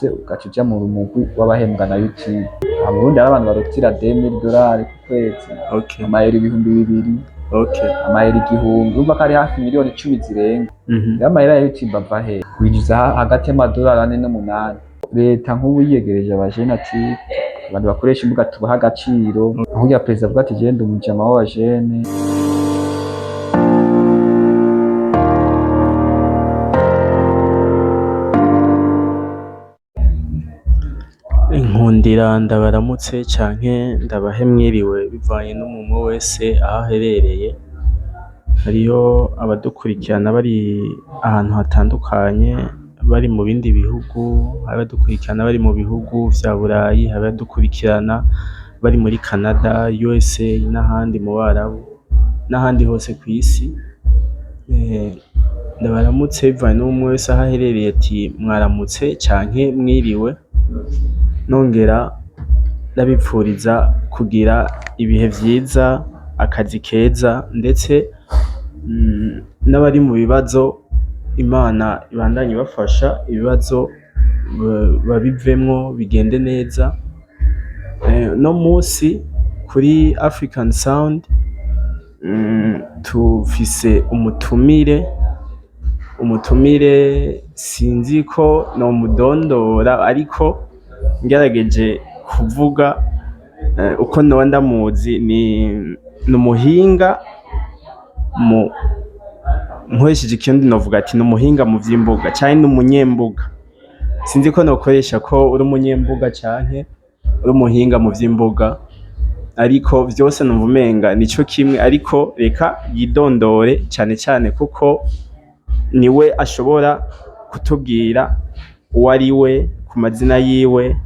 Ugaca uja mu mugwi w'abahembwa na YouTube. Aha mu Burundi hari abantu barutira 2000 dolari ku kwezi, amayero 2000, amayero 1000, urumva ko ari hafi miliyoni 10 zirenga. Rero amahera ya YouTube ava he? Winjiza hagati y'amadolari 4 n'umunani. Leta nk'ubu yiyegereje abajene ati abantu bakoresha imbuga tubaha agaciro, nkurya perezida avuga ati jewe ndi umujama w'abajene. Nkundira ndabaramutse canke ndabahe mwiriwe bivanye n'umwe wese aho aherereye. Hariho abadukurikirana bari ahantu hatandukanye, bari mu bindi bihugu, hari abadukurikirana bari mu bihugu vya Burayi, hari abadukurikirana bari muri Canada, USA n'ahandi mu Barabu n'ahandi hose kw'isi. Ndabaramutse bivanye n'umwe wese aho aherereye ati mwaramutse canke mwiriwe, nongera ndabipfuriza kugira ibihe vyiza, akazi keza, ndetse n'abari mu bibazo Imana ibandanye ibafasha ibibazo babivemwo bigende neza. Uno musi kuri African Sound tufise umutumire, sinzi ko nomudondora ariko ngerageje kuvuga uko noba ndamuzi, ni umuhinga mu nkoresheje ikirundi novuga ati ni umuhinga mu vy'imbuga canke ni umunyembuga. Sinzi ko nokoresha ko uri umunyembuga canke uri umuhinga mu vy'imbuga, ariko vyose numva umenga nico kimwe, ariko reka yidondore cane cane kuko niwe ashobora kutubwira uwo ari we ku mazina yiwe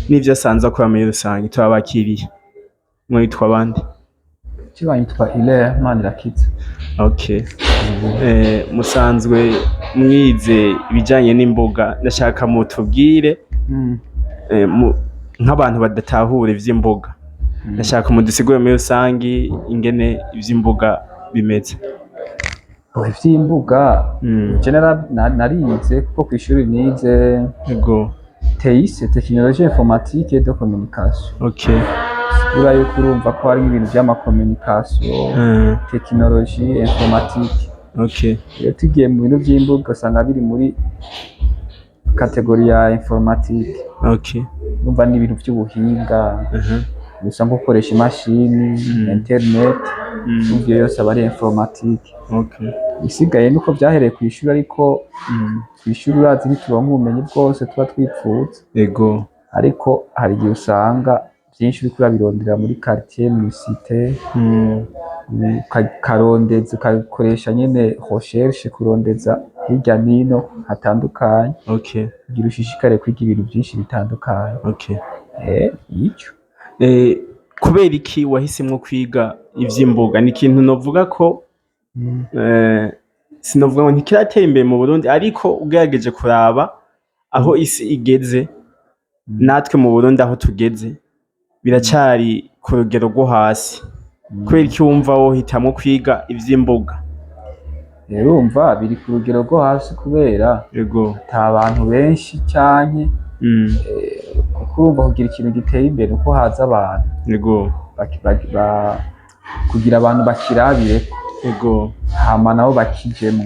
n'ivyo asanzwe akora muri rusange. Turabakiriye. Mwitwa bande? Je banyitwa Hilaire Manirakiza. Okay. Musanzwe mwize ibijanye n'imbuga, ndashaka mutubwire nk'abantu badatahura ivy'imbuga, ndashaka mudusigure muri rusangi ingene ivy'imbuga bimeze. Ivy'imbuga je narize kuko kw'ishuri nize TIC, technologie informatique et de communication. Sigura yuko urumva ko hari ibintu vy'ama communication, technologie informatique. Iyo tugiye mu bintu vy'imbuga usanga biri muri catégorie ya informatique. Urumva ni ibintu vy'ubuhinga, gusa nko gukoresha imashini, internet, urumva iyo yose aba ari informatique. Isigaye nuko vyahereye kw'ishuri, ariko kw'ishuri urazi ntituronka ubumenyi bwose tuba twipfuza. Ariko hari igihe usanga vyinshi uriko urabirondera muri quartier, mw'icité, ukarondeza, ukakoresha nyene recherche, kurondeza hirya nino hatandukanye, kugira ushishikare kwiga ibintu vyinshi bitandukanye. Ico. Kubera iki wahisemwo kwiga ivy'imbuga? Ni ikintu novuga ko sinovuga ngo ntikiratera imbere mu Burundi, ariko ugerageje kuraba aho isi igeze natwe mu Burundi aho tugeze, biracari ku rugero rwo hasi. Kubera iki wumva wohitamwo kwiga ivy'imbuga? Rero urumva biri ku rugero rwo hasi kubera ata bantu benshi canke kuko urumva kugira ikintu giteye imbere uko haza abantu kugira abantu bakirabireko, hama nabo bakijemwo.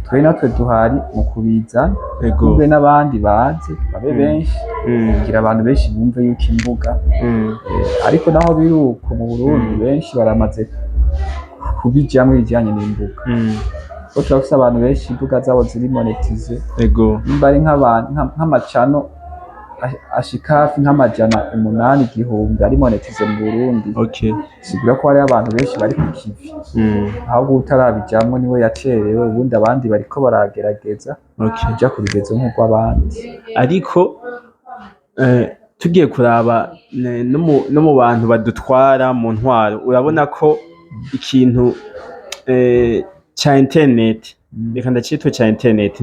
Twe natwe duhari mu kubizana, kumbe n'abandi baze babe benshi, kugira abantu benshi bumve yuko imbuga ariko naho biri uko mu Burundi benshi baramaze kubijamwo ibijanye n'imbuga, kuko turafise abantu benshi imbuga zabo ziri monétisées. Nimba ari nk'amacano ashika hafi nk'amajana 8, 1000 ari monétisé mu Burundi, sigura ko hariho abantu benshi bari ku kivi. Ahubwo utarabijamwo niwe yacerewe, ubundi abandi bariko baragerageza kuja ku rugezo nk'urw'abandi. Ariko tugiye kuraba no mu bantu badutwara mu ntwaro, urabona ko ikintu ca internet, reka ndacitwe ca internet,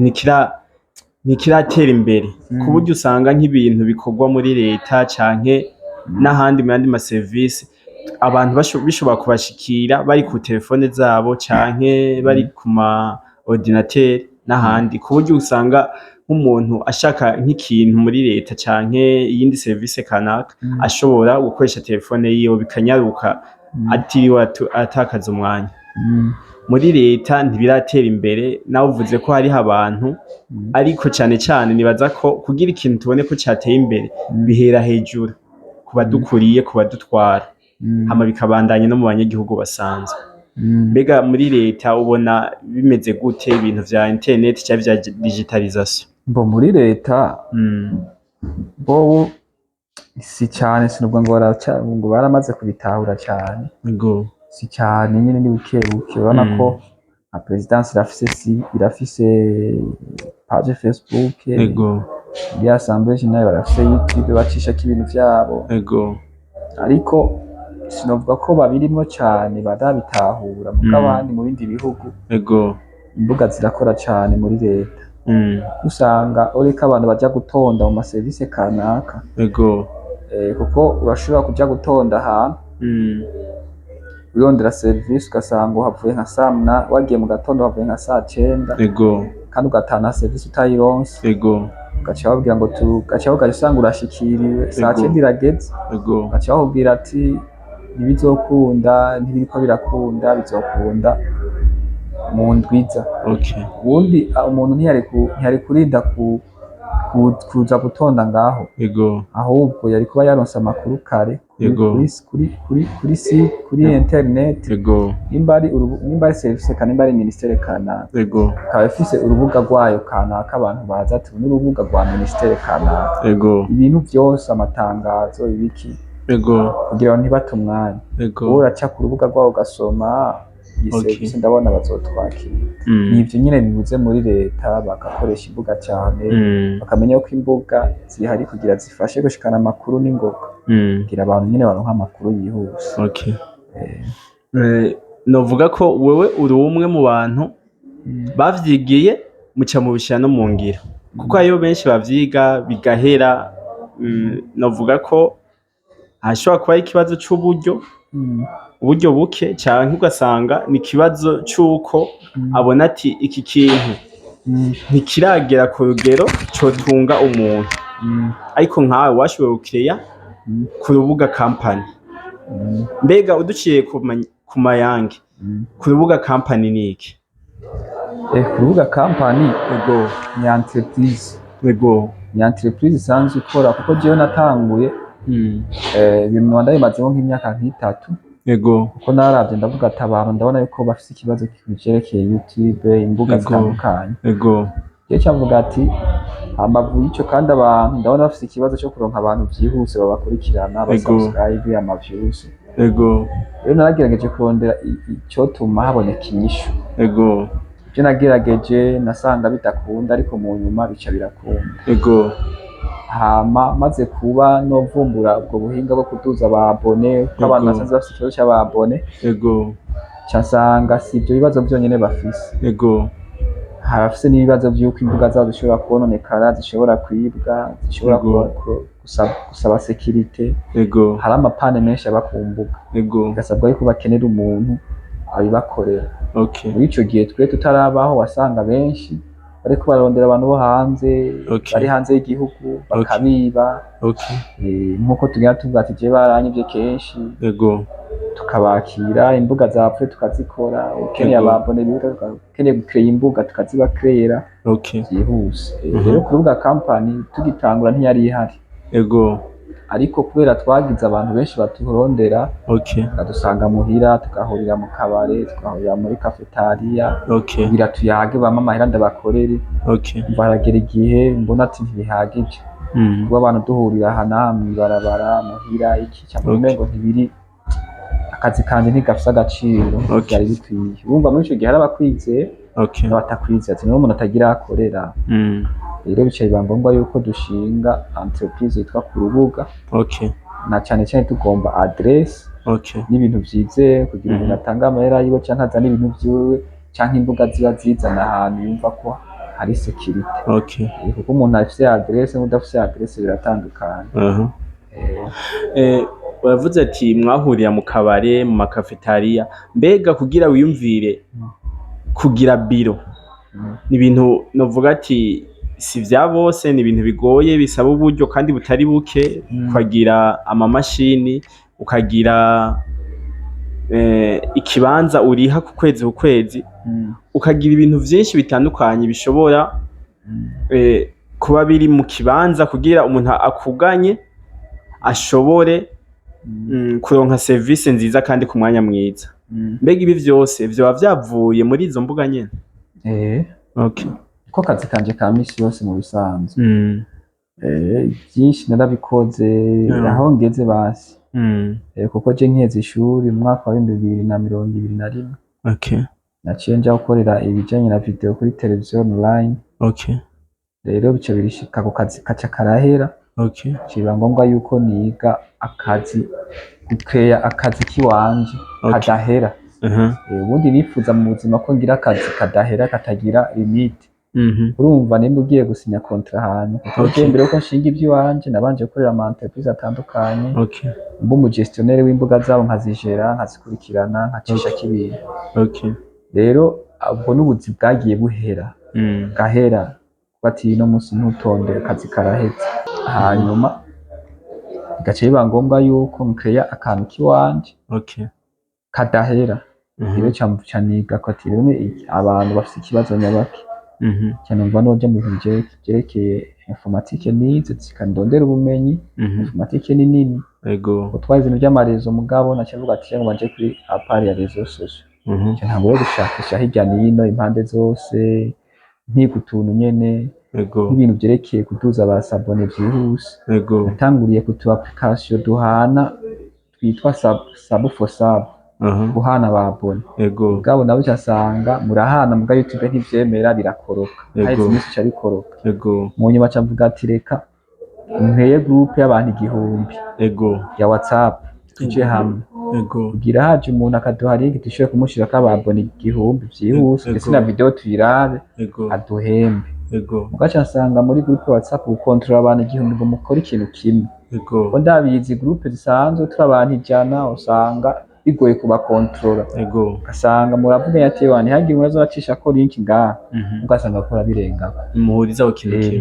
ntikiratera imbere ku buryo usanga nk'ibintu bikorwa muri leta canke n'ahandi mu yandi maserivisi, abantu bishobora kubashikira bari ku telefone zabo canke bari ku ma ordinateur n'ahandi, ku buryo usanga nk'umuntu ashaka nk'ikintu muri leta canke iyindi service kanaka, ashobora gukoresha telefone yiwe bikanyaruka, atiriwe atakaza umwanya. Muri leta ntibiratera imbere, nawe uvuze ko hariho abantu, ariko cane cane nibaza ko kugira ikintu tubone ko cateye imbere, bihera hejuru ku badukuriye, ku badutwara, hama bikabandanya no mu banyagihugu basanzwe. Mbega muri leta ubona bimeze gute, ibintu vya internet canke vya digitalisation? Mbo muri leta bo si cyane, sinubwo ngo ngo baramaze kubitahura cyane. Si cyane nyine, ni buke buke. Urabona ko nka présidence irafise, si irafise page Facebook, muri assemblée générale barafise YouTube bacishako ibintu vyabo, ariko sinovuga ko babirimwo cyane, barabitahura muko abandi mu bindi bihugu imbuga zirakora cyane muri leta. Usanga ureka abantu baja gutonda mu maserivisi kanaka, kuko urashobora kuja gutonda ahantu wirondera serivisi, ugasanga uhavuye nka saa 8, wagiye mu gatondo uhavuye nka saa 9, kandi ugatahana serivisi utayironse. Ugaca babwira ngo tu, ugaca ugaca usanga urashikiriwe saa 9 irageze, ugaca bakubwira ati ntibizokunda, ntibiriko birakunda, bizokunda mu ndwiza. Ubundi umuntu ntiyari kurinda kuza gutonda ngaho, ahubwo yari kuba yaronse amakuru kare kuri, kuri si kuri internet, nimba ari service kana, nimba ari ministère kanaka, ikaba ifise urubuga rwayo kanaka, abantu baza ati uru ni urubuga rwa ministère kanaka, ibintu byose, amatangazo, ibiki, kugira ngo ntibate umwanya. Wowe uraca ku rubuga rwabo ugasoma iyi serivisi, ndabona bazotwakira. Ni ivyo nyine bibuze muri leta, bagakoresha imbuga cyane, bakamenya ko imbuga zihari kugira zifashe gushikana amakuru n'ingoga, kugira abantu nyine baronke amakuru yihuse. Novuga ko wewe uri umwe mu bantu bavyigiye, muca mubishira no mu ngiro, kuko hariho benshi bavyiga bigahera. Novuga ko hashobora kuba ari ikibazo c'uburyo, uburyo buke, canke ugasanga ni ikibazo c'uko abona ati iki kintu ntikiragera ku rugero cotunga umuntu. Ariko nkawe washoboye gukeya ku rubuga company. Mbega uduciye ku mayange, ku rubuga company ni iki? Ku rubuga company ni entreprise, ni entreprise isanzwe ikora, kuko jewe natanguye ibintu ndabimazemo nk'imyaka nk'itatu, kuko naravye ndavuga ati abantu ndabona yuko bafise ikibazo kicerekeye YouTube, imbuga zitandukanye. Jewe cavuga ati hambavu y'ico kandi abantu ndabona bafise ikibazo co kuronka abantu vyihuse babakurikirana, aba subscribe, ama views. Rero naragerageje kurondera icotuma haboneka inyishu. Ivyo nagerageje nasanga bidakunda, ariko mu nyuma bica birakunda. Hama maze kuba novumbura ubwo buhinga bwo kuduza aba abonnés, kuko abantu basanzwe bafise ikibazo c'aba abonnés, ca nsanga si ivyo bibazo vyonyene bafise. Hari abafise n'ibibazo vy'uko imbuga zabo zishobora kwononekara, zishobora kwibwa, zishobora gusaba sécurité. Hari ama pannes menshi aba ku mbuga, bigasabwa yuko bakenera umuntu abibakorera. Muri ico gihe twe tutarabaho, wasanga benshi bariko bararondera abantu bo hanze, bari hanze y'igihugu, bakabiba. Nkuko tugenda tuvuga ati je baranyivye kenshi, tukabakira, imbuga zapfuye tukazikora, ukeneye aba abonnés bihuta, ukeneye gukereya imbuga tukazibakerera byihuse. Rero ku rubuga company tugitangura ntiyari ihari, ariko kubera twagize abantu benshi baturondera, bakadusanga muhira, tugahurira mu kabare, tugahurira muri cafétéria, kugira tuyage, bampe amahera ndabakorere. Umva, haragera igihe mbona ati ntibihagije kuba abantu duhurira aha n'aha mw'ibarabara, muhira, iki cyangwa umengo ntibiri, akazi kanje ntigafise agaciro vyari bikwiye. Urumva muri ico gihe hari abakwizeye n'abatakwizeye, ati niwe umuntu atagira aho akorera. Rero bica biba ngombwa yuko dushinga entreprise yitwa ku rubuga, na cane cane tugomba adresse n'ibintu vyizewe, kugira umuntu atange amahera yiwe canke azane ibintu vyiwe, canke imbuga ziba zizana ahantu yumva ko hari sécurité. Kuko umuntu afise adresse n'udafise adresse biratandukanye. Uravuze ati mwahurira mu kabare, mu ma cafétéria. Mbega kugira wiyumvire kugira biro, ni ibintu novuga ati Si vya bose, ni ibintu bigoye, bisaba uburyo kandi butari buke, ukagira amamashini, ukagira ikibanza uriha ku kwezi ku kwezi, ukagira ibintu vyinshi bitandukanye bishobora kuba biri mu kibanza kugira umuntu akuganye ashobore kuronka serivisi nziza kandi ku mwanya mwiza. Mbega ibi vyose vyoba vyavuye muri izo mbuga nyene? Eh. Okay. Ko kazi kanje ka misi yose mu bisanzwe, byinshi narabikoze aho ngeze basi. Kuko je nkiheza ishuri mu mwaka wa 2021, naciye nja gukorera ibijanye na video kuri televiziyo online. Rero bica birishika ako kazi kaca karahera, biba ngombwa yuko niga akazi, gukeya akazi kiwanje kadahera. Ubundi nifuza mu buzima ko ngira akazi kadahera, katagira limite. Urumva nimba ugiye gusinya contrat ahantu, kuko mbere yuko nshinga ivy'iwanje nabanje gukorera ama entreprise atandukanye, mba umu gestionnaire w'imbuga zabo, nkazijera, nkazikurikirana, nkacishako ibintu. Rero ubwo n'ubuzi bwagiye buhera, gahera bati ino munsi ntutonde, akazi karaheze. Hanyuma bigaca biba ngombwa yuko nkeya akantu k'iwanje kadahera. Rero ca niga ko ati rero abantu bafise ikibazo nyabaki, ca numva noja mu bintu vyerekeye informatique nize, zikandondera ubumenyi. Informatique ni nini, utwaye ibintu vy'ama réseaux, mugabo naca mvuga ati ngo nje kuri à part ya réseaux sociaux, nca ntangura gushakisha hirya n'ino, impande zose, nkiga utuntu nyene, nk'ibintu vyerekeye kuduza aba abonnés vyihuse. Natanguriye ku tu application duhana twitwa sub, sub for sub, guhana aba abonnés. Mugabo nabo ugasanga murahana, muga YouTube ntivyemera, birakoroka. Haheze iminsi ica bikoroka. Mu nyuma ca mvuga ati reka nteye groupe y'abantu 1000 ya WhatsApp, tuje hamwe, kugira haje umuntu akaduha link dushobore kumushirako aba abonnés 1000 vyihuse, ndetse na video tuyirabe, aduhembe. Mugaca nsanga muri groupe WhatsApp gukontorora abantu 1000 ngo mukore ikintu kimwe, ko ndabizi groupe zisanzwe turi abantu 100 usanga bigoye kubakontorora. Ugasanga muravuganye ati "Ewa, ntihagire umuntu azobacishako link ngaha", ugasanga bakora birengako. Muhurizaho ikintu kimwe.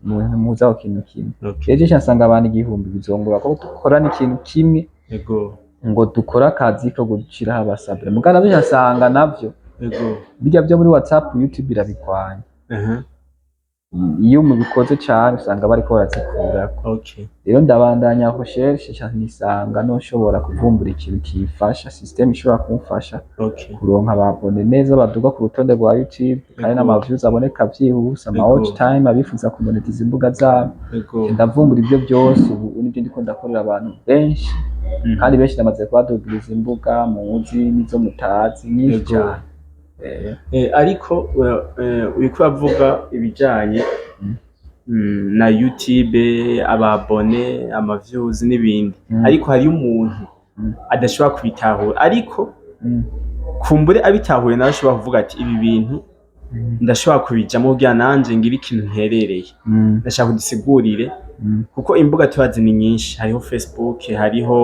Muhurizaho ikintu kimwe. Rero je nsanga abantu 1000 bizongora ko dukorana ikintu kimwe, ngo dukore akazi ko gushiraho aba abonnés. Muga navyo nsanga navyo birya vyo muri WhatsApp, YouTube irabigwanya. Iyo mubikoze cane usanga bariko barazikurako. Rero ndabandanya recherche, ca nisanga noshobora kuvumbura ikintu kimfasha, system ishobora kumfasha kuronka aba abonnés neza baduga ku rutonde rwa YouTube, kandi n'ama views aboneka vyihuse, ama watch time, abifuza kumonetiza imbuga zabo. Ndavumbura ivyo byose, ubu nibyo ndiko ndakorera abantu benshi, kandi benshi ndamaze kubadugiriza imbuga muzi n'izo mutazi nyinshi cane. Ariko uriko uravuga ibijanye na YouTube, aba abonnés, ama views n'ibindi, ariko hariyo umuntu adashobora kubitahura, ariko kumbure abitahuye nawe ashobora kuvuga ati ibi bintu ndashobora kubijamo kugira nanje ngire ikintu nterereye. Ndashaka kudusigurire, kuko imbuga turazi ni nyinshi: hariho Facebook, hariho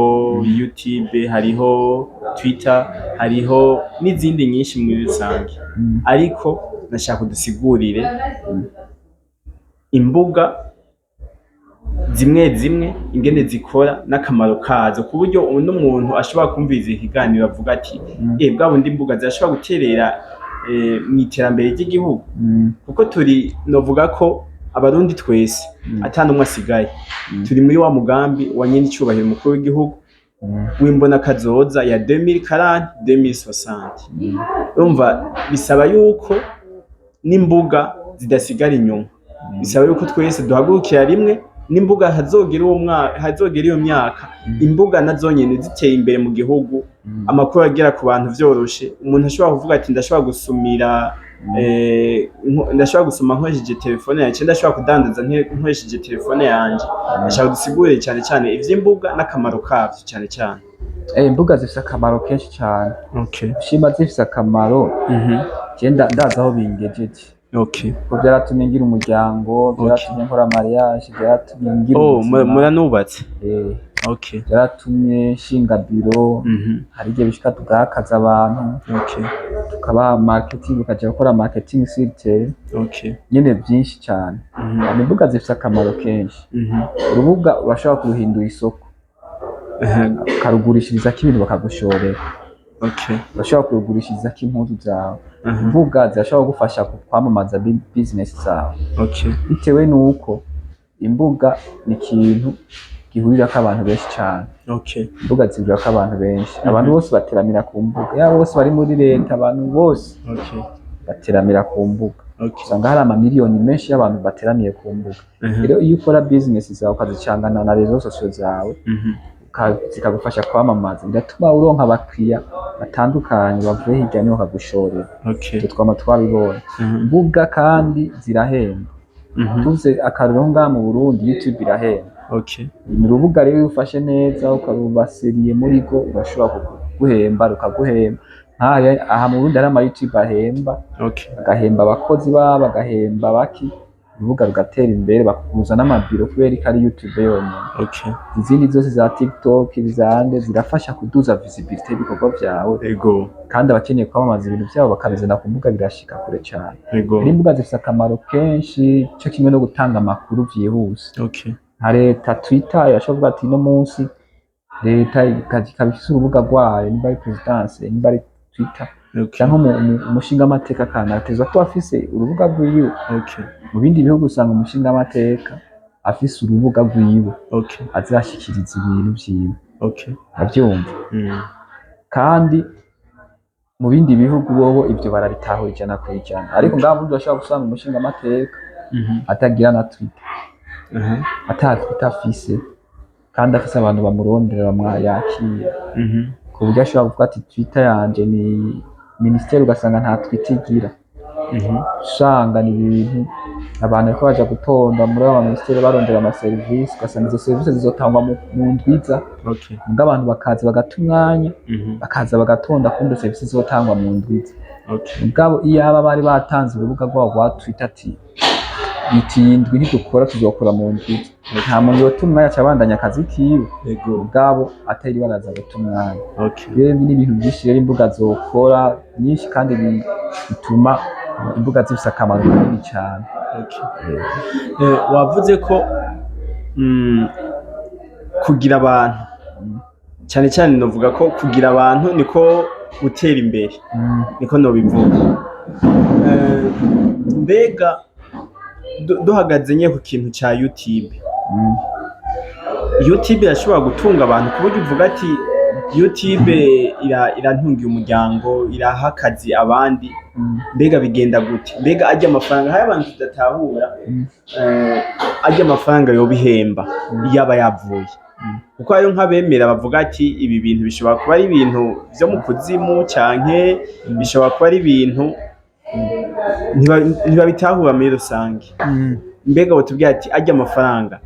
YouTube, hariho Twitter, hariho n'izindi nyinshi muri rusange, ariko ndashaka kudusigurire imbuga zimwe zimwe ingene zikora n'akamaro kazo, ku buryo n'umuntu ashobora kumviriza ikiganiro avuga ati bwa bundi imbuga zirashobora guterera mu iterambere ry'igihugu, kuko turi, novuga ko Abarundi twese ata n'umwe asigaye, turi muri wa mugambi wa nyene icubahiro umukuru w'igihugu w'imbona kazoza ya 2040 2060. Urumva bisaba yuko n'imbuga zidasigara inyuma, bisaba yuko twese duhagurukira rimwe n'imbuga, hazogera uwo mwaka, hazogera iyo myaka, imbuga nazo nyene ziteye imbere mu gihugu, amakuru agera ku bantu vyoroshe, umuntu ashobora kuvuga ati ndashobora gusumira, ndashobora gusoma nkoresheje telefone yanje, ndashobora kudandaza nkoresheje telefone yanje. Ndashaka dusigurire cyane cyane ivy'imbuga n'akamaro kavyo cyane cyane. Imbuga zifise akamaro kenshi cane. Ushima zifise akamaro. Je ndazi aho bingejeje, ko vyaratumye ngira umuryango, vyaratumye nkora mariage, vyaratumye ngira Oh, ubuzima. Muranubatse? Eh. Byaratumye nshinga biro. Hari igihe bishika tugahakaza abantu, tukabaha marketing, ukaja gukora marketing sur terrain. Nyene byinshi cyane. Imbuga zifite akamaro kenshi. Urubuga urashobora kuruhindura isoko, ukarugurishirizako ibintu bakagushorera. Urashobora kurugurishirizako impuzu zawe. Imbuga zirashobora kugufasha kwamamaza business zawe, bitewe n'uko imbuga ni ikintu gihurirako abantu benshi cyane. Imbuga zihurirako abantu benshi. Abantu bose bateramira ku mbuga, yaba bose bari muri leta, abantu bose bateramira ku mbuga. Usanga hari amamiliyoni menshi y'abantu bateramiye ku mbuga. Rero iyo ukora business zawe ukazicangana na réseaux sociaux zawe, zikagufasha kwamamaza, biratuma uronka abakiriya batandukanye bavuye hirya no hino bakagushorera. Ivyo twama twabibonye. Imbuga kandi zirahemba. Tuvuze akarorero ngaha mu Burundi, YouTube irahemba. Ni urubuga rero iyo ufashe neza ukaruba sérieux muri rwo, urashobora kuguhemba, rukaguhemba. Nk'aha aha mu Burundi hari ama YouTube ahemba, agahemba abakozi babo, agahemba baki, urubuga rugatera imbere, bakuguza n'amabiro kubera ko ari YouTube yonyene. Izindi zose za TikTok zande zirafasha kuduza visibility y'ibikorwa vyawe, kandi abakeneye kwamamaza ibintu vyabo bakabizana ku mbuga, birashika kure cane. Rero imbuga zifise akamaro kenshi, co kimwe no gutanga amakuru vyihuse. Nka leta, Twitter irashobora kuvuga ati ino munsi leta ikaba ifise urubuga rwayo, nimba ari présidence, nimba ari Twitter, canke umushingamateka kanaka ategerezwa kuba afise urubuga rwiwe. Mu bindi bihugu usanga umushingamateka afise urubuga rwiwe, azashikiriza ibintu vyiwe. Uravyumva? Kandi mu bindi bihugu bobo ivyo barabitahura 100%, ariko ngaha mu Burundi urashobora gusanga umushingamateka atagira na Twitter, ata Twitter afise, kandi afise abantu bamurondera bamwayakira, ku buryo ashobora kuvuga ati Twitter yanje ni minisiteri, ugasanga nta Twitter igira. Usanga ni ibintu abantu bariko baja gutonda muri abo minisiteri barondera amaserivisi, ugasanga izo serivisi zizotangwa mu ndwiza, muga abantu bakaza bagata umwanya, bakaza bagatonda kumbe serivisi zizotangwa mu ndwiza. Mugabo iyaba bari batanze urubuga rwabo rwa Twitter ati iyi ndwi ntidukora, tuzokora mu ndwiza, nta muntu yota umwanya, aca abandanya akazi kiwe. Mugabo atari baraza guta umwanya. Rero ni ibintu byinshi rero imbuga zokora nyinshi, kandi bituma imbuga zifise akamaro kanini cyane. Wavuze ko kugira abantu cyane cyane, novuga ko kugira abantu niko gutera imbere, niko nobivuga. Mbega duhagaze nye ku kintu ca YouTube, YouTube irashobora gutunga abantu ku buryo uvuga ati YouTube irantungiye umuryango, iraha akazi abandi? Mbega bigenda gute? Mbega arya amafaranga, hari abantu tudatahura, arya amafaranga yoba ihemba iyo aba yavuye, kuko hariyo nk'abemera bavuga ati ibi bintu bishobora kuba ari ibintu vyo mu kuzimu, canke bishobora kuba ari ibintu ntibabitahura muri rusange. Mbega wotubwira ati arya amafaranga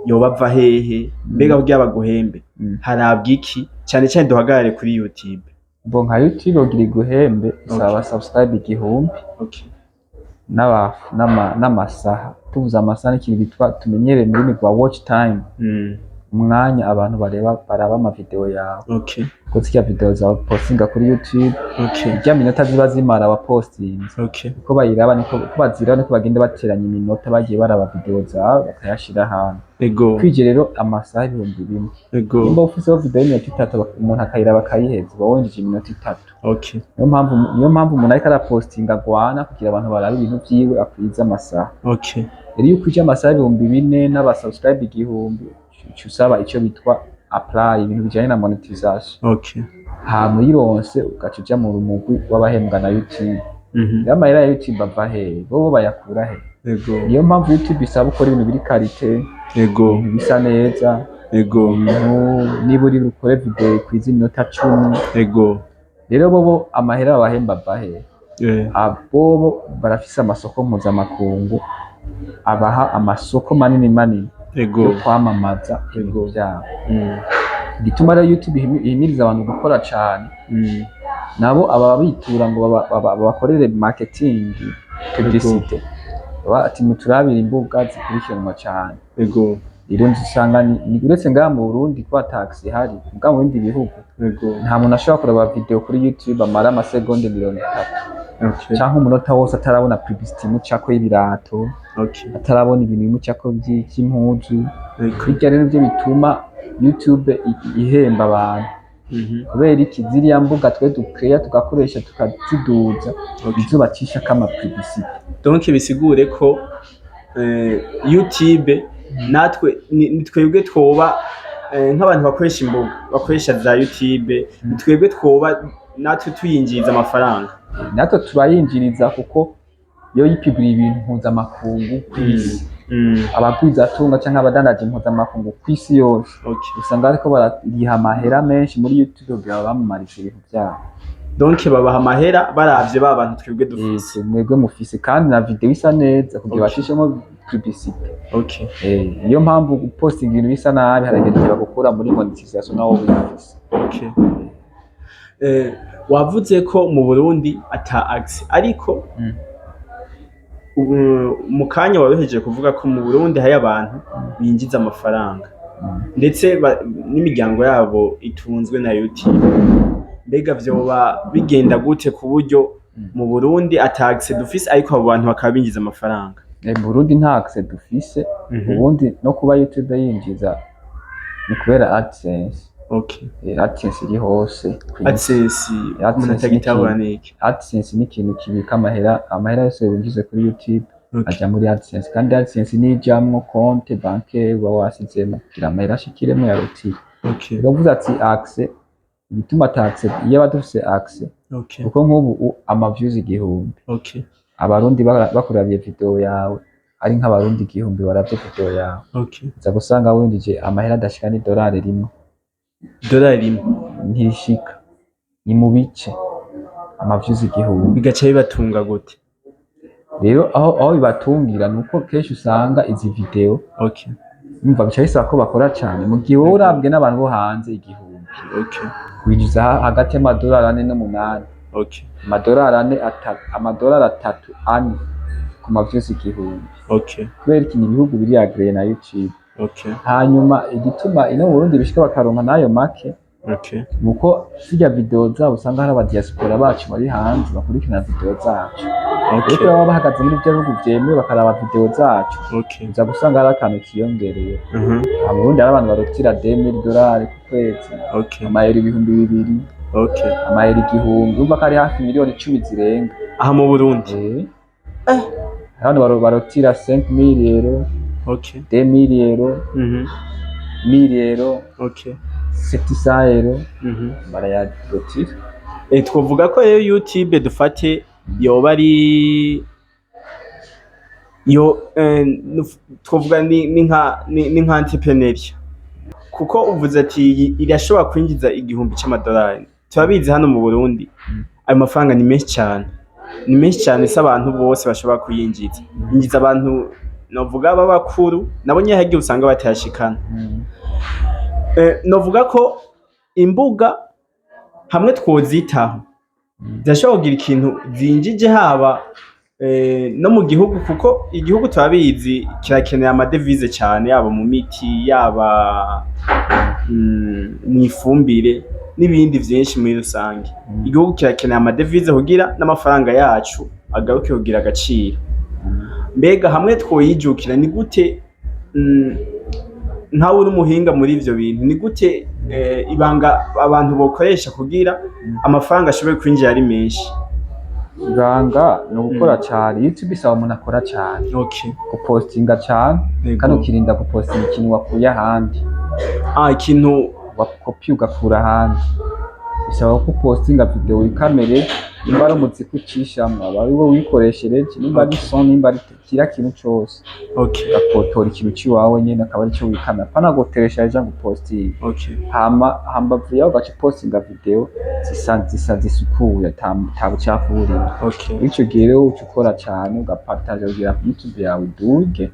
yoba ava hehe? Mbega kugira baguhembe harabwa iki? Cyane cyane duhagarare kuri YouTube. Bo nka YouTube kugira iguhembe isaba subscribe 1000 n'amasaha. Tuvuze amasaha, ni ikintu bitwa tumenyereye mu rurimi rwa watch time, umwanya abantu bareba, baraba amavideo yawe, kuko zirya video zawe postinga kuri YouTube, irya minota ziba zimara wapostinze, uko bayiraba niko, uko baziraba niko bagenda bateranya iminota bagiye baraba video zawe, bakayashira ahantu. Kwije rero amasaha 4000, nimba ufiseho video y'iminota 3, umuntu akayiraba akayiheza, uba winjije iminota 3. Niyo mpamvu umuntu ariko arapostinga agwana kugira abantu barabe ibintu vyiwe, akwize amasaha. Rero iyo ukwije amasaha 4000 n'aba subscribe 1000, uca usaba ico bitwa apply, ibintu bijanye na monetization. Hama uyironse, ugaca uja mu mugwi w'abahembwa na YouTube. Rero amahera ya YouTube ava hehe? Bobo bayakura he? Niyo mpamvu YouTube isaba ukora ibintu biri qualité, ibintu bisa neza, ibintu niba uri bukore video ikwiza iminota 10. Rero bobo amahera babahemba ava hehe? Abobo barafise amasoko mpuzamakungu abaha amasoko manini manini yo kwamamaza ibintu vyabo. Igituma rero YouTube ihimiriza abantu gukora cane, nabo aba bitura ngo babakorere marketing, publicité, baba ati muturabire imbuga zikurikiranwa cane. Rero usanga ni uretse ngaha mu Burundi kuba tax ihari, muga mu bindi bihugu nta muntu ashobora kuraba video kuri YouTube amara amasegonde 30 canke umunota wose atarabona publicity imucako y'ibirato, atarabona ibintu bimucako vy'impuzu. Bijya rero nivyo bituma YouTube ihemba abantu. Kubera iki? Ziriya mbuga twe dukeya tugakoresha, tukaziduza, izo bacishako ama publicity. Donc bisigure ko YouTube natwe ni twebwe twoba nk'abantu bakoresha imbuga, bakoresha za YouTube, ni twebwe twoba natwe tuyinjiriza amafaranga. Natwe turayinjiriza, kuko iyo yipigura ibintu mpuzamakungu kw'isi, abagwizatunga canke abadandaje mpuzamakungu kw'isi yose usanga bariko barariha amahera menshi muri YouTube kugira bamamarize ibintu vyabo. Donc babaha amahera baravye ba bantu twebwe dufise. Mwebwe mufise kandi na video isa neza kugira bacishemo publicité. Niyo mpamvu gupostinga ibintu bisa nabi haragera igihe bagukura muri monetisation nawo wifise. Okay. Wavuze ko mu Burundi ata accès, ariko mu kanya waruhejeje kuvuga ko mu Burundi hari abantu binjiza amafaranga, ndetse n'imiryango yabo itunzwe na YouTube. Mbega vyoba bigenda gute ku buryo mu Burundi ata accès dufise, ariko abo bantu bakaba binjiza amafaranga? Mu Burundi nta accès dufise. Ubundi no kuba YouTube yinjiza ni kubera AdSense. AdSense iri hose kw'isi. AdSense umuntu AdSense ni atagitahura ikintu ni iki? AdSense ni ikintu kibika amahera. Amahera yose winjize kuri YouTube aja muri AdSense, kandi AdSense nijamwo compte bancaire uba wasizemo kugira amahera ashikiremo ya rotiri. Uravuze ati accès, igituma ata accès, iyo aba dufise accès, kuko nk'ubu ama views 1000, abarundi bakurabiye video yawe, ari nk'abarundi 1000 baravye video yawe, uza gusanga winjije amahera adashika n'idolari rimwe. Dolari rimwe? Ntishika, ni mu bice, ama views 1000. Bigaca bibatunga gute? Rero aho bibatungira ni uko kenshi usanga izi video, umva, bica bisaba ko bakora cane. Mu gihe wowe urabwe n'abantu bo hanze 1000, winjiza hagati y'amadolari 4 n'umunani. Amadolari 4, amadolari 3, 4 ku ma views 1000. Kubera iki? Ni ibihugu biri agréé na YouTube. Hanyuma igituma ino mu Burundi bishika bakaronka n'ayo make, nuko zirya video zabo usanga hari abadiaspora bacu bari hanze bakurikirana video zacu. Ariko baba bahagaze muri ivyo bihugu vyemewe bakaraba video zacu, uza gusanga hari akantu kiyongereye. Mu Burundi hari abantu barutira 2000 dolari ku kwezi, amayero 2000, amayero 1000, urumva ko ari hafi miliyoni 10 zirenga. Aha mu Burundi? Eh. Hano barotira 5000 euro, 2000 euro, 1000 euro, 700 euro, barayarotira. Twovuga ko rero YouTube, dufate, yoba ari yo twovuga ni nka entrepreneuriat, kuko uvuze ati irashobora kwinjiza 1000 c'amadolari. Turabizi hano mu Burundi ayo mafaranga ni menshi cyane, ni menshi cyane, si abantu bose bashobora kuyinjiza. Yinjiza abantu novuga b'abakuru, nabo nyene hagiye usanga batayashikana. Novuga ko imbuga hamwe twozitaho zirashobora kugira ikintu zinjije, haba no mu gihugu, kuko igihugu turabizi kirakeneye amadevize cyane, yaba mu miti, yaba mu ifumbire n'ibindi vyinshi. Muri rusange igihugu kirakeneye amadevize kugira n'amafaranga yacu agaruke kugira agaciro. Mbega hamwe twoyijukira ni gute? Nkawe uri umuhinga muri ivyo bintu, ni gute ibanga abantu bokoresha kugira amafaranga ashobore kwinjira ari menshi? Ibanga ni ugukora cyane. YouTube isaba umuntu akora cyane, gupostinga cyane, kandi ukirinda gupostinga ikintu wakuye ahandi. Ah, ikintu wakopi ugakura ahandi. Bisaba ko upostinga video wikamere, nimba ari umuziki ucishamwo aba ari wo wikoreshereje, nimba ari son, nimba ari kiriya kintu cose, ugakotora ikintu ciwawe nyene akaba arico wikamera, apana gutereshaja ngo upostinge. Hama hambavu yaho ugaca upostinga video zisa zisukuye, ata bucafu burimo. Ico gihe rero uca ukora cane, ugapartaja kugira YouTube yawe iduge.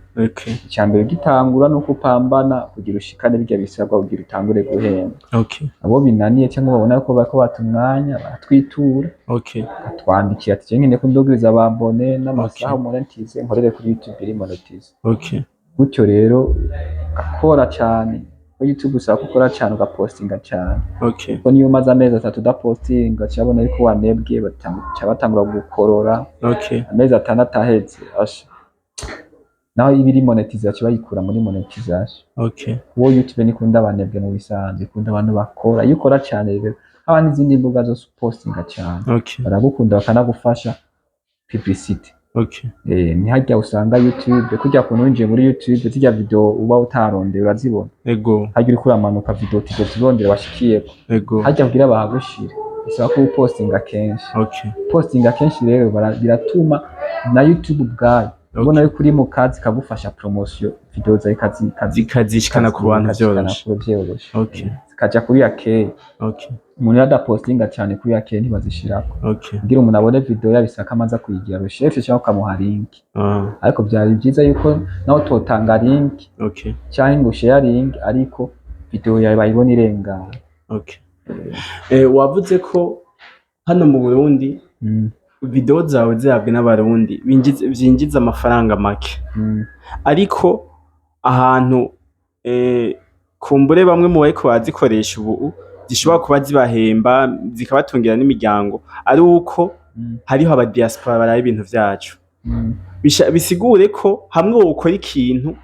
Ica mbere ugitangura nuko upambana kugira ushikane birya bisabwa kugira utangure guhembwa. Abo binaniye cyangwa babona ko bariko bata umwanya, baratwitura, bakatwandikira ati: "Je nkeneye ko ndugiriza ababone n'amasaha, monetize, nkorere kuri YouTube iri monetize." Gutyo rero. Ugakora cane. Kuri YouTube usaba ko ukora cane, ugapostinga cane, kuko niyo umaze amezi 3 udapostinga, cabona yuko wanebwe, baca batangura gukorora. Amezi 6 aheze, asha, naho iba iri monetisation bayikura muri monetisation. Kuko YouTube ntikunda abanebwe mu bisanzwe, ikunda abantu bakora. Iyo ukora cane rero, haba n'izindi mbuga zose, upostinga cane, baragukunda bakanagufasha publicity. Ntihajya usanga YouTube kurya kuntu winjiye muri YouTube, zirya video uba utarondeye urazibona. Harya uriko uramanuka, video utigeze urondera washikiyeko, harya kugira bahagushire bisaba ko upostinga kenshi. Postinga kenshi rero biratuma na YouTube ubwayo ubona yuko uri mu kazi, kagufasha promotion, video zawe zikazishikana ku bantu zikazishikana vyoroshe. kure vyoroshe. Zikaja kuri akeye. Umuntu iyo adapostinga cyane kuri akeye, ntibazishirako. Kugira umuntu abone video yawe bisaba ko amaze kuyigira recherche cyangwa ukamuha link. Ariko byari byiza yuko nawe utotanga link cyangwa ngo sharing, ariko video yawe bayibona irengana. Okay. Wavuze ko hano mu Burundi video zawe zihabwa n'Abarundi vyinjiza amafaranga make, ariko ahantu kumbure bamwe mu bariko barazikoresha ubu zishobora kuba zibahemba zikabatungira n'imiryango, ari uko hariho aba diaspora baraba ibintu vyacu. Bisigure ko hamwe wokora ikintu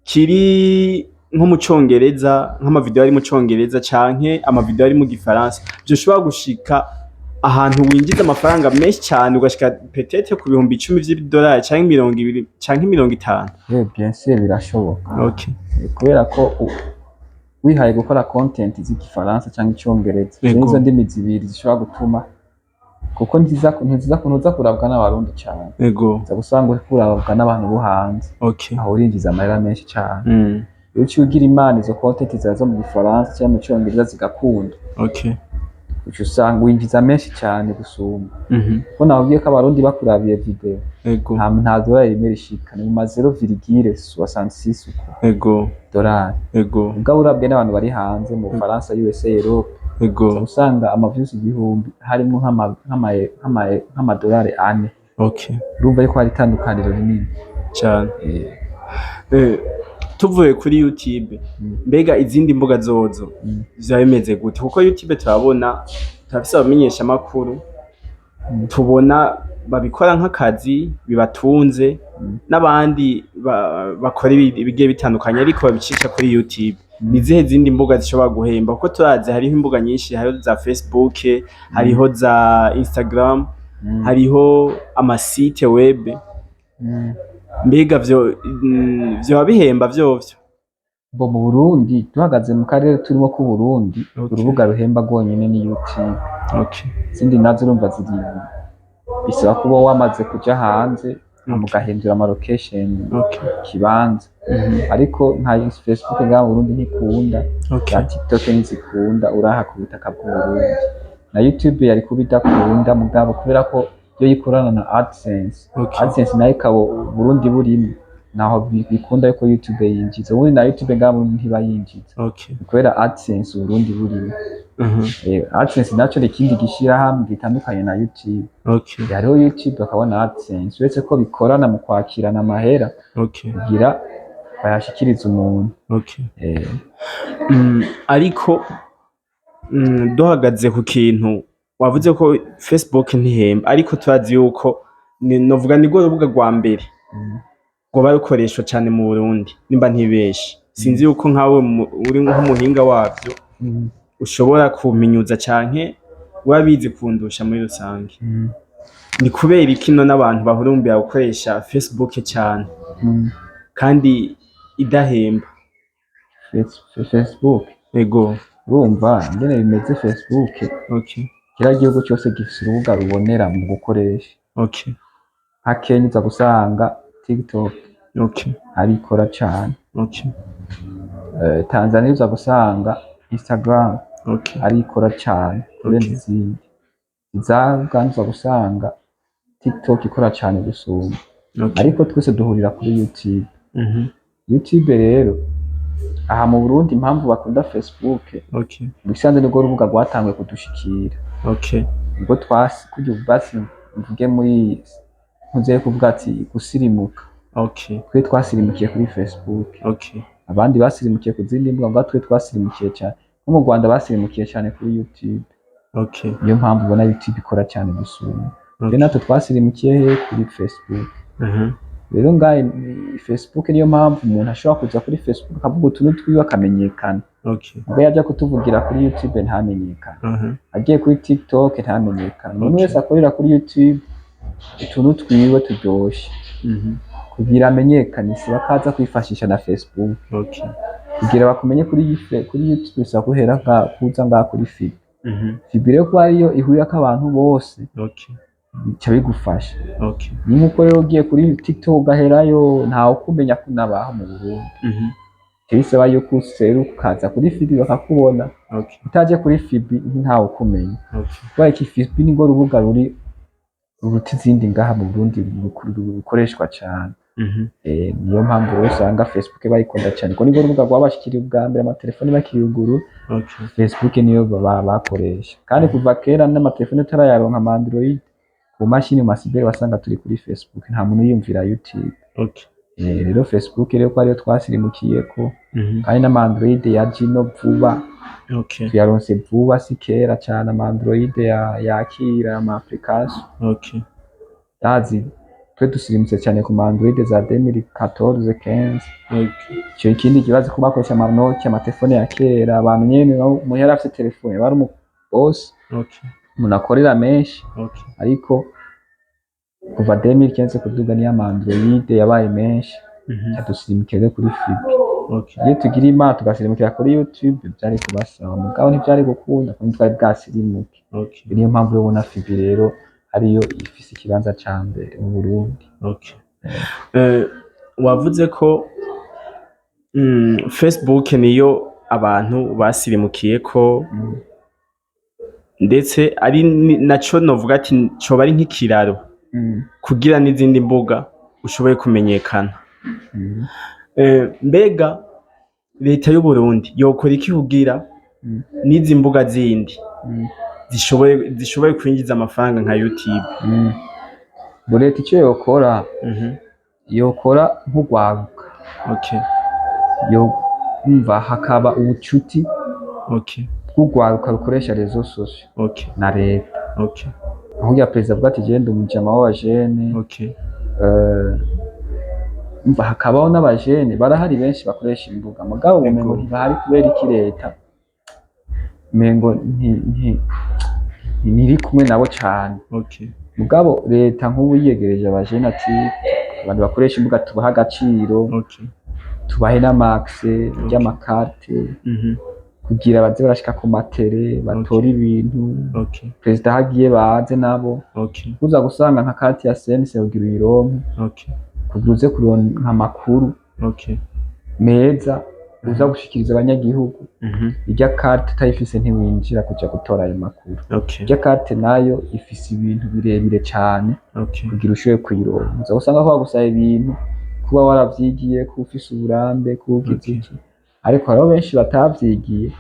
kiri nko mu congereza, nk'amavideo ari mu congereza canke amavideo ari mu gifaransa, vyoshobora gushika ahantu winjiza amafaranga menshi cane, ugashika peut-être ku 10.000 vy'idolari canke 20 canke 50. Bien sûr, birashoboka. Kubera ko wihaye gukora content z'igifaransa cyangwa icongereza, izo nizo ndimi zibiri zishobora gutuma, kuko ntiziza ntuza kurabwa n'Abarundi cyane, uza gusanga uri kurabwa n'abantu bo hanze. Aho urinjiza amahera menshi cyane. Iyo uciye ugira Imana, izo content zawe zo mu gifaransa cyangwa mu cyongereza zigakunda, uca usanga winjiza menshi cyane gusumba, kuko nakubwiye ko Abarundi bakurabiye video, nta dolari rimwe rishika, ni mu ma 0,66 uko dolari. Ubwo urabwe n'abantu bari hanze, mu Bufaransa, USA, Europe, uza usanga ama views 1000 harimo nk'amadolari 4. Urumva yuko hari itandukaniro rinini. Cane. Tuvuye kuri YouTube, mbega izindi mbuga zozo vyaba bimeze gute? Kuko YouTube turabona turafise abamenyesha makuru, tubona babikora nk'akazi bibatunze, n'abandi bakora ibigiye bitandukanye ariko babicisha kuri YouTube. Ni izihe zindi mbuga zishobora guhemba? Kuko turazi hariho imbuga nyinshi, hariho za Facebook, hariho za Instagram, hariho ama site web. Mbega vyoba bihemba vyovyo? Bo mu Burundi, duhagaze mu karere turimo k'u Burundi, urubuga ruhemba rwonyene ni YouTube. Izindi nazo urumva ziri bisaba kuba wamaze kuja hanze, mugahindura ama location, kibanza. Ariko nka Facebook ngaha mu Burundi ntikunda, za TikTok ntizikunda uraha ku butaka bw'u Burundi, na YouTube yari kuba idakunda, mugabo kubera ko yo ikorana na AdSense, AdSense nayo ikaba Burundi burimo, naho bikunda yuko YouTube yinjiza. Ubundi na YouTube ngaha mu Burundi ntiba yinjiza, kubera AdSense Uburundi burimo. AdSense naco ni ikindi gishirahamwe gitandukanye na YouTube. Hariho YouTube, hakaba AdSense, uretse ko bikorana mu kwakirana amahera kugira bayashikirize umuntu. Ariko duhagaze ku kintu wavuze ko Facebook ntihemba, ariko turazi yuko novuga nirwo rubuga rwa mbere rwoba rukoreshwa cane mu Burundi, nimba ntibeshe. Sinzi yuko nkawe uri nk'umuhinga wavyo ushobora kumpinyuza canke wabizi kundusha muri rusange. Ni kubera iki none abantu bahurumbira gukoresha Facebook cane kandi idahemba? Facebook? Ego. Urumva ingene bimeze, Facebook, kiriya gihugu cyose gifise urubuga rubonera mu gukoresha. Nka Kenya uza gusanga TikTok arikora cane. Tanzania uza gusanga Instagram arikora cane kurenza izindi. Iza Uganda uza gusanga TikTok ikora cane gusumba. Ariko twese duhurira kuri YouTube. YouTube rero aha mu Burundi, impamvu bakunda Facebook, mu bisanzwe nirwo rubuga rwatanguye kudushikira. Ubwo twasi kurya basi mvuge muri ntuze kuvuga ati gusirimuka, twe twasirimukiye kuri Facebook. Abandi basirimukiye ku zindi mbuga, mugabo twe twasirimukiye cyane. Nko mu Rwanda basirimukiye cyane kuri YouTube. Niyo mpamvu ubona YouTube ikora cyane gusumba. Rero natwe twasirimukiye he? Kuri Facebook. Rero ngaha Facebook, niyo mpamvu umuntu ashobora kuza kuri Facebook akavuga utuntu twiwe akamenyekana. Ubwo yajya kutuvugira kuri YouTube ntamenyekane. Agiye kuri TikTok ntamenyekane. Umuntu wese akorera kuri YouTube utuntu twiwe turyoshe, kugira amenyekane si bakaza kwifashisha na Facebook. Kugira bakumenye kuri YouTube bisaba guhera kuza ngaha kuri FB. FB rero kuba ariyo ihurirako abantu bose, bica bigufasha. Ni nkuko rero ugiye kuri TikTok ugaherayo, ntawe ukumenya ko unabaho mu Burundi. Bisaba yuko useruka ukaza kuri FB bakakubona. Utaje kuri FB ntawe ukumenya. Kubera iki? FB nirwo rubuga ruri ruruta izindi ngaha mu Burundi rukoreshwa cane. Niyo mpamvu rero usanga Facebook bayikunda cyane, kuko nirwo rubuga rwabashikiriye ubwa mbere amatelefoni bakiyuguru. Facebook niyo bakoresha, kandi kuva kera n'amatelefoni utarayaronka ama Android, ku mashini mu ma cyber wasanga turi kuri Facebook, nta muntu yiyumvira YouTube. Rero Facebook rero ko ariyo twasirimukiyeko, kandi n'ama Android yaje ino vuba. Tuyaronse vuba, si kera cyane ama Android yakira ama application. Ndazi twe dusirimutse cyane ku ma Android za 2014, 15. Icyo ikindi kibazo ko bakoresha ama Nokia, amatelefone ya kera, abantu nyene umuntu yari afite telefone bari umu boss, umuntu akorera menshi. Ariko kuva 2015 kuduga niyo ama Android yabaye menshi, dusirimukira kuri FB. Iyo tugira Imana tugasirimukira kuri YouTube byari kubasaba, mugabo ntibyari gukunda kuko ntitwari bwasirimuke. Niyo mpamvu ubona FB rero ariyo ifise ikibanza ca mbere mu Burundi. Okay. Wavuze ko Facebook niyo abantu basirimukiyeko, ndetse ari naco novuga ati coba ari nk'ikiraro kugira n'izindi mbuga ushoboye kumenyekana. Mbega leta y'u Burundi yokora iki kugira n'izi mbuga zindi zishoboye kwinjiza amafaranga nka YouTube? Ngo leta icyo yokora, yokora nk'urwaruka, yo umva hakaba ubucuti bw'urwaruka rukoresha réseaux sociaux na leta. Aho ya perezida avuga ati genda umujama w'abajene, umva hakabaho n'abajene barahari benshi bakoresha imbuga, mugabo umengo ntibahari. Kubera iki? Leta umengo ntiri kumwe nabo cane. Mugabo leta nk'ubu yiyegereje abajene ati abantu bakoresha imbuga tubahe agaciro, tubahe n'ama accès ry'amakarte kugira baze barashika ku matere batore ibintu, perezida aho agiye baze nabo. Uza gusanga nka carte ya CNC kugira uyironke, kugira uze kuronka amakuru meza uza gushikiriza abanyagihugu, irya carte utayifise ntiwinjira kuja gutora ayo makuru. Irya carte nayo ifise ibintu birebire cane kugira ushobore kuyironka. Uza gusanga ko bagusaba ibintu kuba waravyigiye, kuba ufise uburambe, kuba ugize iki, ariko hariho benshi batavyigiye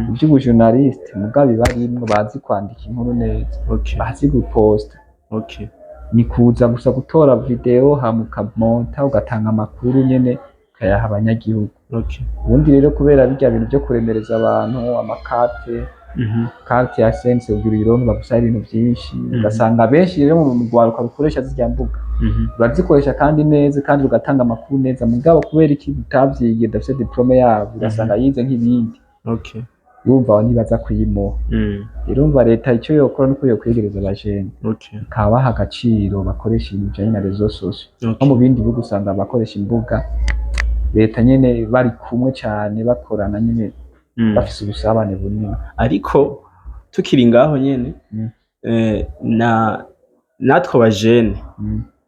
ivy'ubujournaliste, mugabo barimwo bazi kwandika inkuru neza, bazi guposta. Ni kuza gusa gutora video hama ukamonta, ugatanga amakuru nyene ukayaha abanyagihugu. Ubundi rero kubera birya bintu vyo kuremereza abantu amakarte, carte ya CNC kugira uyironke bagusaba ibintu vyinshi, ugasanga benshi rero mu rwaruka rukoresha zirya mbuga rurazikoresha kandi neza kandi rugatanga amakuru neza, mugabo kubera iki utavyigiye, udafise diplôme yabo, ugasanga yize nk'ibindi, urumva aho ntibaza kuyimuha. Rero urumva leta icyo yokora nuko yokwegereza abajene, ikabaha agaciro bakoresha ibintu bijanye na réseaux sociaux. Nko mu bindi bihugu usanga abakoresha imbuga leta nyene bari kumwe cane, bakorana nyene, bafise ubusabane bunini. Ariko tukiri ngaho nyene, na natwe abajene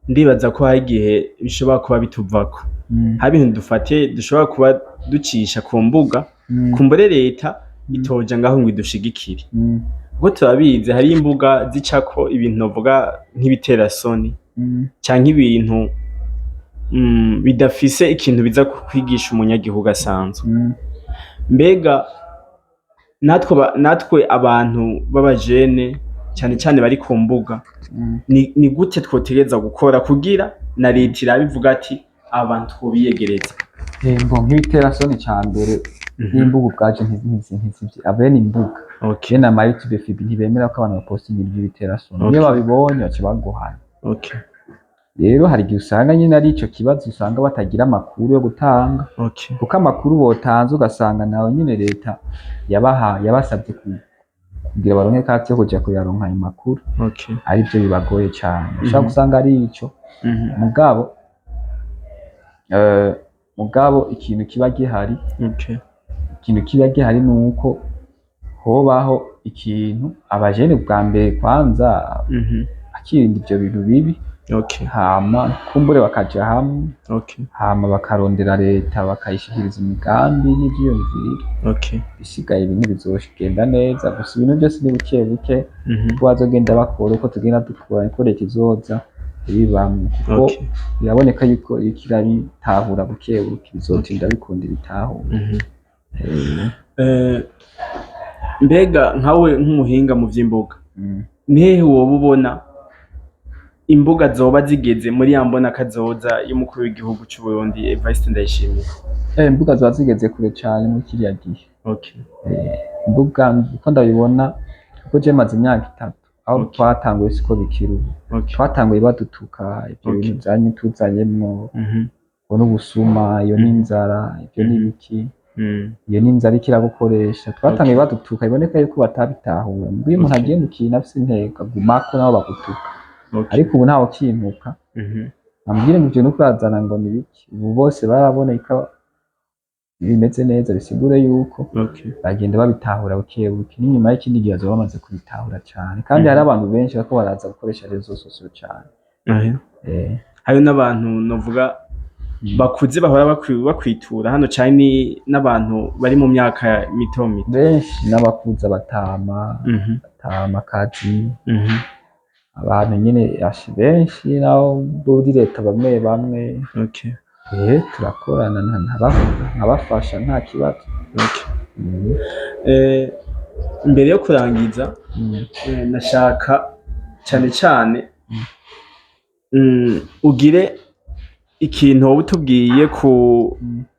ndibaza ko hari igihe bishobora kuba bituvako, hari ibintu dufate dushobora kuba ducisha ku mbuga, kumbure leta itoja ngaho ngo idushigikire, kuko turabizi hari imbuga zicako ibintu novuga nk'ibiterasoni canke ibintu bidafise ikintu biza kwigisha umunyagihugu asanzwe. Mbega natwe abantu b'abajene cane cane bari ku mbuga, ni gute twotegereza gukora kugira na leta irabe ivuga ati aba bantu twobiyegereza? Mbo nk'ibiterasoni ca mbere n'imbuga ubwaje abene imbuga, bene ama YouTube, FB ntibemera ko abantu bapostinga ibintu by'ibiterasoni. Iyo babibonye baca baguhana. Rero hari igihe usanga nyine ari ico kibazo, usanga batagira amakuru yo gutanga, kuko amakuru botanze ugasanga nawe nyine leta yabaha yabasabye kugira baronke carte yo kuja kuyaronka ayo makuru, arivyo bibagoye cane. Ushobora gusanga ari ico. Mugabo ikintu kiba gihari, ikintu kiba gihari ni uko hobaho ikintu abajene bwa mbere kwanza akirinda ivyo bintu bibi, hama kumbure bakaja hamwe, hama bakarondera leta bakayishikiriza imigambi n'ivyiyumviro. Bisigaye ibintu bizogenda neza. Gusa ibintu byose ni buke buke. Uko bazogenda bakora, uko tugenda dukura, niko leta izoza ibibamwo, kuko biraboneka yuko iriko irabitahura buke buke. Bizotinda bikunda ibitahura. Mbega nkawe nk'umuhinga mu vy'imbuga, ni hehe woba ubona imbuga zoba zigeze muri ya mbona kazoza y'umukuru w'igihugu c'u Burundi Evariste Ndayishimiye? Imbuga ziba zigeze kure cane muri kiriya gihe. Imbuga uko ndabibona, kuko je maze imyaka 3 aho twatanguye siko bikiri ubu. Twatanguye badutuka ivyo bintu vyanyu tuzanyemwo, ngo n'ubusuma, iyo n'inzara, ivyo n'ibiki, iyo n'inzara iriko iragukoresha. Twatanguye badutuka, biboneka yuko batabitahura. Mbwo iyo umuntu agiye mu kintu afise intego agumako nabo bagutuka. Ariko ubu ntawe ukintuka ambwire ngo ivyo nuko urazana ngo ni biki. Ubu bose barabona ko bimeze neza, bisigure yuko bagenda babitahura buke buke, n'inyuma y'ikindi gihe bazoba bamaze kubitahura cane. Kandi hari abantu benshi bariko baraza gukoresha réseaux sociaux cane. Hariho n'abantu novuga bakuze bahora bakwitura hano cane, ni n'abantu bari mu myaka mito mito? Benshi n'abakuze, abatama, batamakazi, abantu nyene benshi nabo muri leta bamwe bamwe. Turakorana, nkabafasha nta kibazo. Imbere yo kurangiza, nashaka cane cane ugire ikintu woba utubwiye ku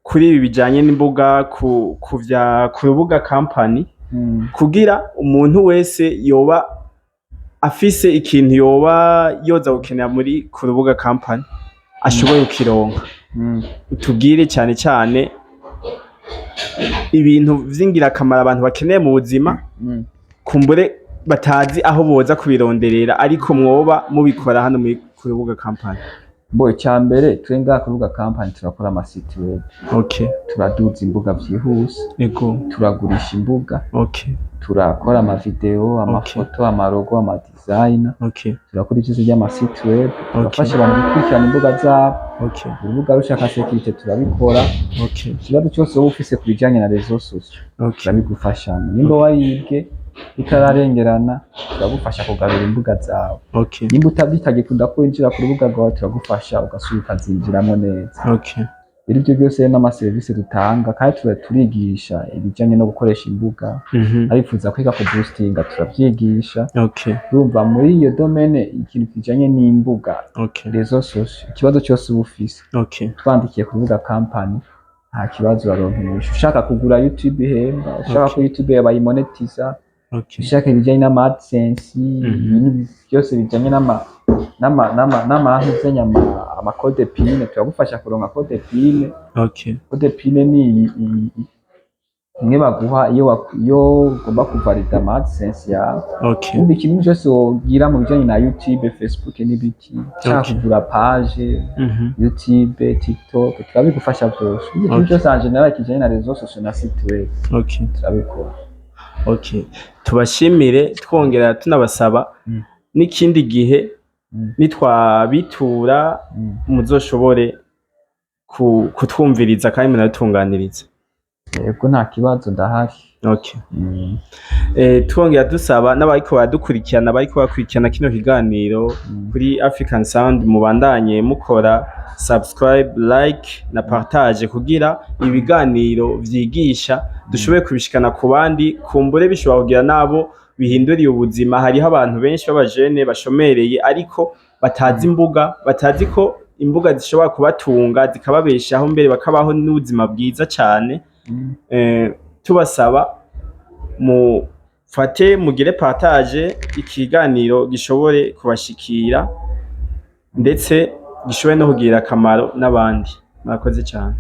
kuri ibi bijanye n'imbuga, ku vya ku rubuga company, kugira umuntu wese yoba afise ikintu yoba yoza gukenera muri ku rubuga company ashoboye kukironka. Utubwire cane cane ibintu vy'ingirakamaro abantu bakeneye mu buzima, kumbure batazi aho boza kubironderera, ariko mwoba mubikora hano muri ku rubuga company. Bo icambere, twe ngaha ku rubuga company turakora ama site web, turaduza imbuga vyihuse, turagurisha imbuga, turakora ama video, amafoto, ama logo, ama design, turakora ivyose vy'ama site web, turafasha abantu gukurikirana imbuga zabo. Urubuga rushaka sécurité turabikora. Ikibazo cyose wowe ufise ku bijanye na réseaux sociaux, turabigufashamo. Nimba waribwe bitararengerana, turagufasha kugarura imbuga zawe. Nimba bitagikunda ko winjira ku rubuga rwawe, turagufasha ugasubira ukazinjiramo neza. Rero ibyo byose rero n'amaserivisi dutanga, kandi turigisha ibijanye no gukoresha imbuga. Abifuza kwiga ku boostinga turabyigisha. Urumva muri iyo domaine, ikintu kijanye n'imbuga, réseaux sociaux, ikibazo cyose uba ufise, twandikiye ku rubuga company nta kibazo baronkesha. Ushaka kugura YouTube ihemba, ushaka ko YouTube bayimonetiza, ushaka ibijanye n'ama AdSense, ibintu byose bijanye n'ama ama code PIN, turagufasha kuronka code PIN. Code PIN ni imwe baguha iyo ugomba kuvalida ama AdSense yawe. Umva, ikintu cyose wogira mu bijanye na YouTube, Facebook n'ibiki, ushaka kugura page, YouTube, TikTok, turabigufasha byose. Ikintu cyose en général kijanye na réseaux sociaux na site web, turabikora. Okay. Tubashimire, twongera tunabasaba n'ikindi gihe nitwabitura muzoshobore kutwumviriza kandi munadutunganirize. Yego, nta kibazo, ndahari. Twongera dusaba n'abariko baradukurikirana, bariko bakurikirana kino kiganiro kuri African Sound, mubandanye mukora subscribe, like na partage, kugira ibiganiro vyigisha dushobore kubishikana ku bandi, kumbure bishobora kugira nabo bihinduriye ubuzima. Hariho abantu benshi b'abajene bashomereye ariko batazi imbuga, batazi ko imbuga zishobora kubatunga, zikababeshaho, mbere bakabaho n'ubuzima bwiza cane. Tubasaba mufate mugire partage, ikiganiro gishobore kubashikira, ndetse gishobore no kugirira akamaro n'abandi. Murakoze cyane.